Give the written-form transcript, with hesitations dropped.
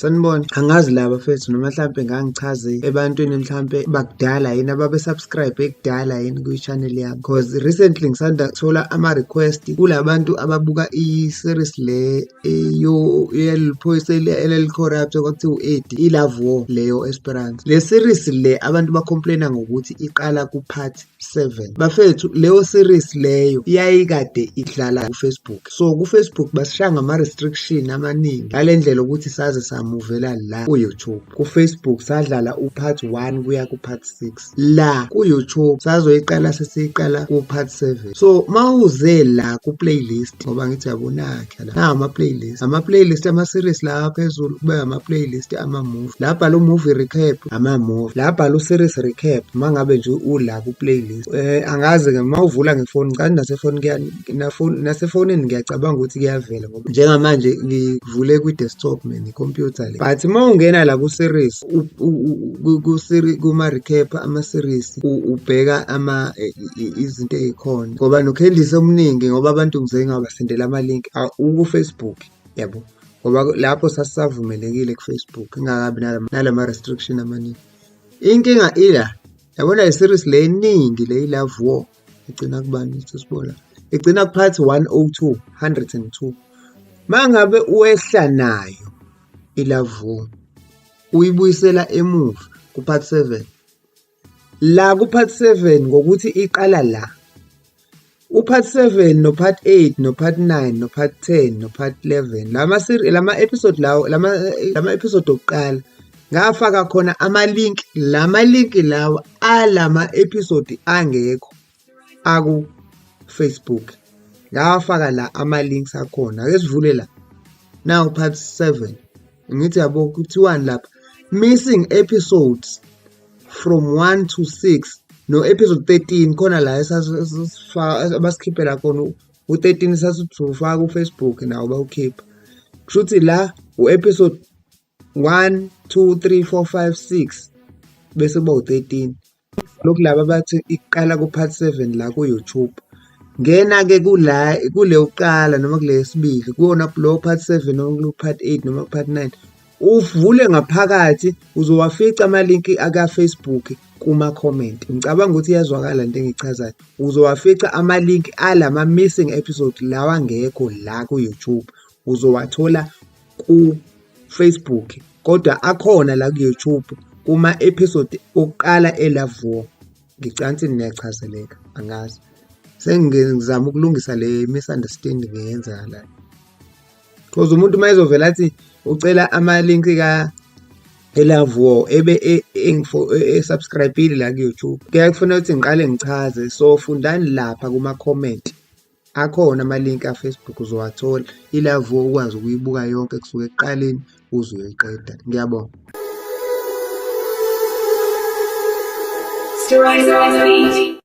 Sanibona, angazi la bafethu noma hlampe ngangichaze ebantwini mhlampe bakudala yini ababe-subscribe ekudala yini kwi-channel yami, cause recently ngisanda kuthola ama-request kulabantu ababuka i-series le yeliphoyisa elali-corrupt okwakuthiwa u-Eddie, i-Love War leyo Esperance. Le series le abantu ba-complain-a ngokuthi iqala ku-part 7. Bafethu, leyo series leyo yayikade idlala ku-Facebook. So ku-Facebook basishaya ngama-restriction amaningi ngale ndlela ukuthi saze samuvela la ku-YouTube. Ku-Facebook sadlala u-part 1 kuya ku-part 6. La ku-YouTube sazoyiqala sesiyiqala ku-part 7. So mawuze la ku-playlist, ngoba ngithi yabonakhe la, nawu ama-playlist. Ama-playlist ama-series la aphezulu kube ama-playlist ama-movie. La bhala u-movie recap, ama-movie. La bhala u-series recap mangabe nje ula ku-playlist. Angazi-ke mawuvula ngefoni, ngicabanga nasefoni nasefonini ngiyacabanga ukuthi kuyavela ngoba njengamanje ngivule kwi-desktop mina, ikhompyutha le. But uma ungena la ku-series, kuma-recap ama-series, ubheka ama izinto ey'khona ngoba noKhendisi omningi, ngoba abantu ngize ngabasendela ama-link uku-Facebook yabo, ngoba lapho sasisavumelekile ku-Facebook ingakabi nalama restriction amaningi. Inkinga ila, yabona le series le eningi le i-Love War igcina kubani? Sesibona igcina ku-part 102, 102. Mangabe wehla nayo i-Love War uyibuyisela emuva ku-part 7, la ku-part 7 ngokuthi iqala la u-part 7 no-part 8 no-part 9 no-part 10 no-part 11, lama episode lawo, lama episode okuqala ngafaka khona ama-link. Lama link lawa alama episode angekho aku Facebook, ngawafaka la ama-links akhona. Ake sivule la, now part 7, ngithi yabo kuthiwani lapha? Missing episodes from 1 to 6 no episode 13 khona la abasikhiphela khona u-13, sasithi ufaka ku-Facebook nawo bawukhipha. Kusho ukuthi la u-episode 1 2 3 4 5 6 bese kuba u-13. Lokhu laba bathi iqala ku-part 7 la ku-YouTube. Ngena-ke kula kule yokuqala noma kule yesibili, kuwona lo part 7 noma kulo part 8 noma part 9, uvule ngaphakathi uzowafica ama-link aka-Facebook kuma-comment. Ngicabanga ukuthi iyazwakala lento engiyichazayo. Uzowafica ama-link alama missing episode lawa angekho la ku-YouTube, uzowathola ku-Facebook, kodwa akhona la ku-YouTube kuma-episode okuqala e-Love War. Ngicabanga ukuthi niyachazeleka, angazi. Sengizama ukulungisa le misunderstanding eyenzakalayo. Because umuntu uma ezovela athi ucela ama-link ka e-Love War ebe e-subscribe-ile la ku-YouTube, kuyaye kufanele ukuthi ngiqale ngichaze. So fundani lapha kuma-comment, akhona ama-link a-Facebook, uzowathola. I-Love War ukwazi ukuyibuka yonke kusuka ekuqaleni uze uyoyiqeda. Ngiyabonga. Stories on the beat.